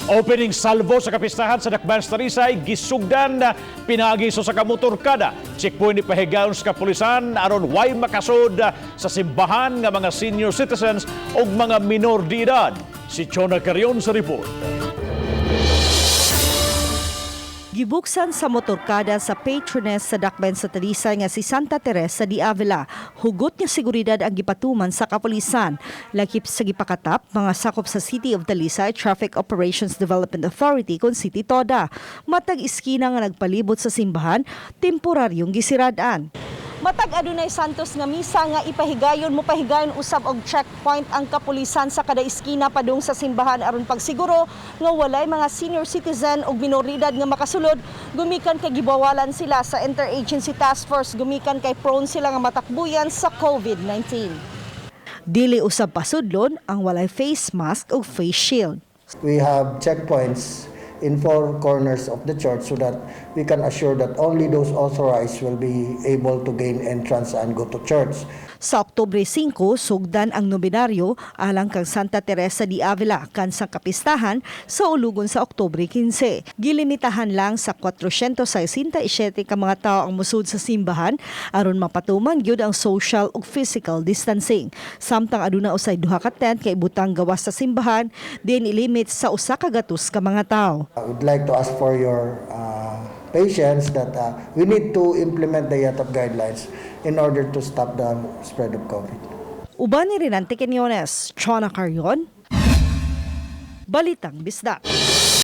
Opening salvo sa kapistahan sa Dakbayan sa Talisay, gisugdan na pinaagi sa kamotorkada. Checkpoint ni pahigayon sa kapulisan aron way makasud sa simbahan nga mga senior citizens ug mga minor de edad. Si Chona Carion sa report. Gibuksan sa motorkada sa patroness sa Dakbayan sa Talisay nga si Santa Teresa de Avila. Hugot nga seguridad ang gipatuman sa kapulisan. Lakip sa gipakatap, mga sakop sa City of Talisay Traffic Operations Development Authority kon City TODA. Matag iskina nga nagpalibot sa simbahan, temporaryong gisirad-an. Matag adunay Santos nga misa nga ipahigayon mo pahigayon usab og checkpoint ang kapulisan sa kada iskina padung sa simbahan aron pagsiguro nga walay mga senior citizen ug minoridad nga makasulod gumikan kay gibawalan sila sa Interagency Task Force gumikan kay prone sila nga matakbuyan sa COVID-19. Dili usab pasudlon ang walay face mask ug face shield. We have checkpoints in four corners of the church so that we can assure that only those authorized will be able to gain entrance and go to church. Sa Oktubre 5, sugdan ang nobenaryo alang kang Santa Teresa de Avila kansang kapistahan sa ulugon sa Oktubre 15. Gilimitahan lang sa 467 ka mga tao ang musud sa simbahan aron mapatuman gyud ang social ug physical distancing. Samtang aduna usay duha ka tent kay ibutang gawas sa simbahan din ilimit sa 100 ka mga tao. I would like to ask for your patience that we need to implement the IATF guidelines in order to stop the spread of COVID. Uban ni Renante Quinones, Chona Carion, Balitang Bisdak.